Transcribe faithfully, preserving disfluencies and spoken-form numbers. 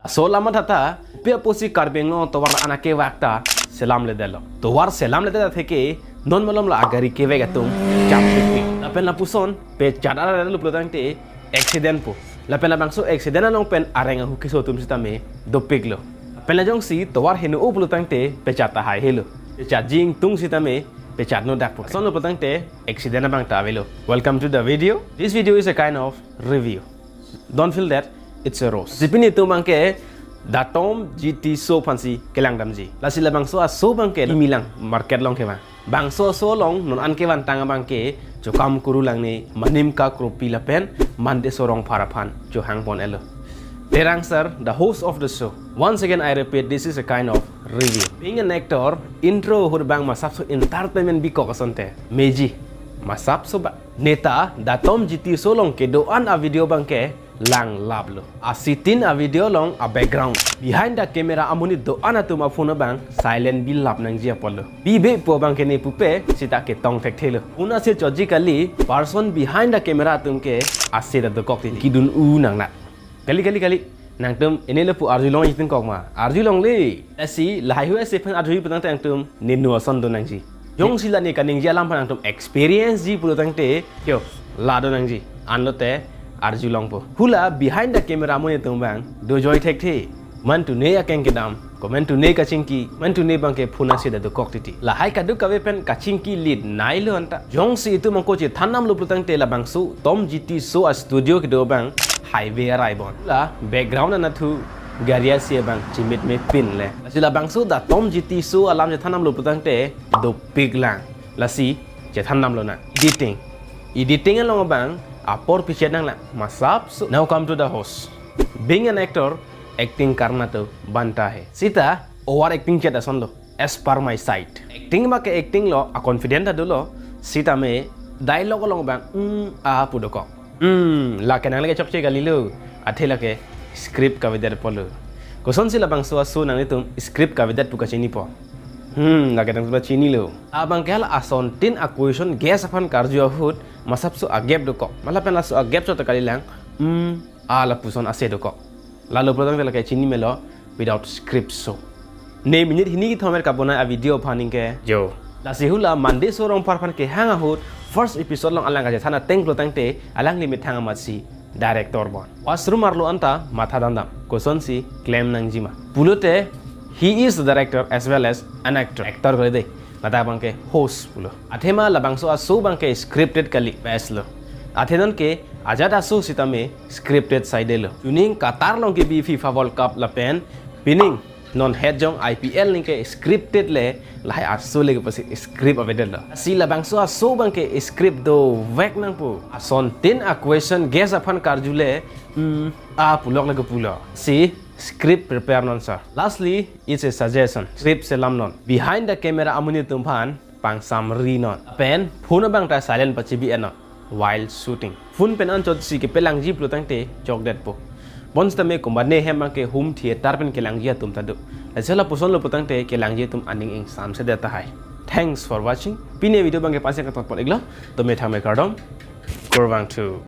Aso alam mathatha, pi apotsi Karbi Anglong atovar la-an akevak ta selamledetlo. Tovar selamledet atheke, non malom la agari kevek atum chap pipi. Lapen lapuson pechat aradetlo pulotangte accident po. Lapen labangso accident along pen areng ahu keso atum sitame dopiklo. Lapen la jongsi tovar heno-o pulotangte pechat ta haihelo. Pechatji ingtung sitame pechat nodak po. Sonlo pulotangte accident abang ta avelo. Welcome to the video. This video is a kind of review. Don't feel that it's a roast. Si pini itum abangke The Tom G T Show aphansi kelangdamji. Lasi labangso a-show abangke imilang market along kevang. Bangso a-show along non an kevantang abangke Chokam Kuru Langne, Manimka Kropi lapen Mandeso Rongphar aphan chohangpon-etlo. Terang sir, the host of the show. Once again I repeat, this is a kind of review. Being an actor, intro ahut abang masapso entertainment bikok asonte meji. Masapso ba. Neta The Tom G T Show along kedo-an a-video abangke langlaplo. A-scene a-video along a-background, behind the camera amonit do-an atum a-phone abang silent bi lap nangji apotlo. Bibe pu abangke ne pupe sita ketong thekthelo. Phone ase chotji kali, person behind the camera atum ke ase ta dokok titi. Kedun-u nangnat. Kali, kali, kali. Nangtum inelo pu arjulongji tingkok ma? Arjulongle. Lasi lahai hu ase aphan arjuji pulotangte nangtum nenu ason do nangji. Jongsi la ne kaningje alam aphan nangtum experience ji pulotangte, yo, la do nangji. Anlote arjulongpo. Hula behind the camera amonit atum abang dojoi thekthe. Mantune akeng kedam, komentune kachingki, mantune abangke phone ase ta dokok titi. Lahai kadokave pen kachingki lit nailo anta. Jongsi itum ako chethandamlo pulotangte labangso Tom G T Show a-studio kedo abang highway arai bon. La background anatthu gari ase abang chimit me pinle. Lasi labangso The Tom G T Show alam chethandamlo pulotangte dopiklang. Lasi chethandamlonang. Editing. Editing along abang apor pichet nanglang. Masapso. Now come to the host. Being an actor, acting karna to banta hai. Sita over acting chet asonlo. As per my side. Acting abangke acting lo, a-confident ta dolo. Sitame dialogue along abang, mm, a pu dokok. Hmm, lake nangle chokche kalilo. Athe lake script kavedet apotlo. Kosonsi labangso a-show nanglitum script kavedet pu kachinipo? Hmm, lake nangtum ta chinilo. Abangke hala asontin a-question guest aphan karju ahut masapso a-gap dokok. Mala pen laso a-gap chot ta kalilang, hmm, a lapuson ase dokok. Lalo pulotangte lake chini melo without script show. Ne minute hini kethom er kabonai a-video aphan ingke jo. Lasi hula Mandeso Rongphar aphan kehang ahut first episode along alang kachethan ateng pulotangte alangli methang amatsi director bon. Washroom arlo anta matha damdam. Kosonsi klem nangjima pulote, he is the director as well as an actor. Actor kore dei. Ladak abangke host pulo. Athema labangso a-show abangke scripted kali, best lo. Athe nonke ajat a-show sitame scripted saidelo. Chuning Qatar along kebi FIFA World Cup lapen pining non het jong I P L ningke scripted le, lahai a-show le kepasi script avedetlo. Si labangso a-show abangke script dovek nangpo. Asontin a-question guest aphan karju le, hmm, a pulok le kepulo. Si script prepare non sir. Lastly, it's a suggestion. Script selamnon. Behind the camera amonit atum aphan pangsamri non. Pen phone abang ta silent pachibi-et non while shooting. Phone pen anchotsi kepelangji pulotangte chokdetpo. Bonsitame komatne hem abangke home theater pen kelangji atum ta do. Lasi hala pusonlo pulotangte kelangji atum aning ingsamsedet tahai. Thanks for watching. Pini video abangke pasi katotpot-iklo. To methang me kardom. Kurvangthu.